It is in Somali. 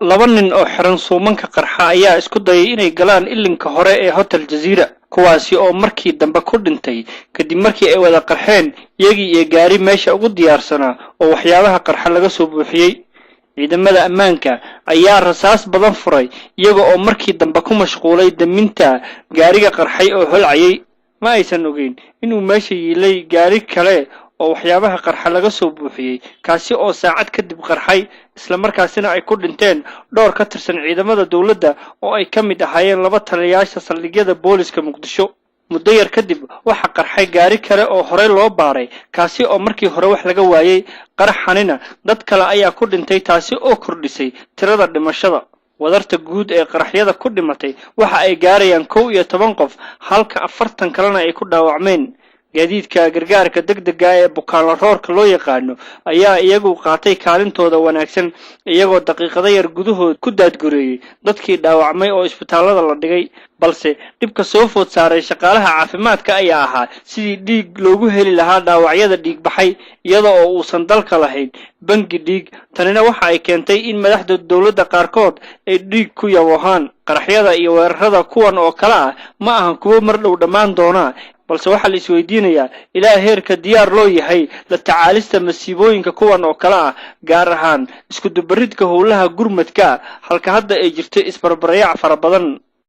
Laba nin oo xiran suumanka qarxa ayaa isku dayay inay galaan ilinka hore ee Hotel Jaziira, kuwaasi oo markii dambe ku dhintay kadib markii ay wada qarxeen iyagii iyo gaari meesha ugu diyaarsanaa oo waxyaabaha qarxa laga soo buuxiyey. Ciidamada ammaanka ayaa rasaas badan furay, iyaga oo markii dambe ku mashquulay daminta gaariga qarxay oo holcayay. Ma aysan ogeyn inuu meesha yiilay gaari kale oo waxyaabaha qarxa laga soo buuxiyey, kaasi oo saacad kadib qarxay, islamarkaasina ay ku dhinteen dhowr ka tirsan ciidamada dowladda oo ay ka mid ahaayeen laba taliyayaasha saldhigyada booliska Muqdisho. Muddo yar kadib waxaa qarxay gaari kale oo horey loo baaray, kaasi oo markii hore wax laga waayey. Qaraxanina dad kale ayaa ku dhintay, taasi oo kordhisay tirada dhimashada. Wadarta guud ee qaraxyada ku dhimatay waxa ay gaarayaan 11 qof, halka 40 kalena ay ku dhaawacmeen. Gaadiidka gargaarka degdega ee bukaanla roorka loo yaqaano ayaa iyagu qaatay kaalintooda wanaagsan, iyagoo daqiiqado yar gudahood ku daadgureeyey dadkii dhaawacmay oo isbitaallada la dhigay. Balse dhibka soo food saaray shaqaalaha caafimaadka ayaa ahaa sidii dhiig loogu heli lahaa dhaawacyada dhiig baxay, iyada oo uusan dalka lahayn bangi dhiig. Tanina waxa ay keentay in madaxda dowladda qaarkood ay dhiig ku yaboohaan. Qaraxyada iyo weerarada kuwan oo kale ah ma ahan kuwo mar dhow dhammaan doona, balse waxaa la isweydiinayaa ilaa heerka diyaar loo yahay la tacaalista masiibooyinka kuwan oo kale ah, gaar ahaan isku dubaridka howlaha gurmadka, halka hadda ay jirto isbarbaryac fara badan.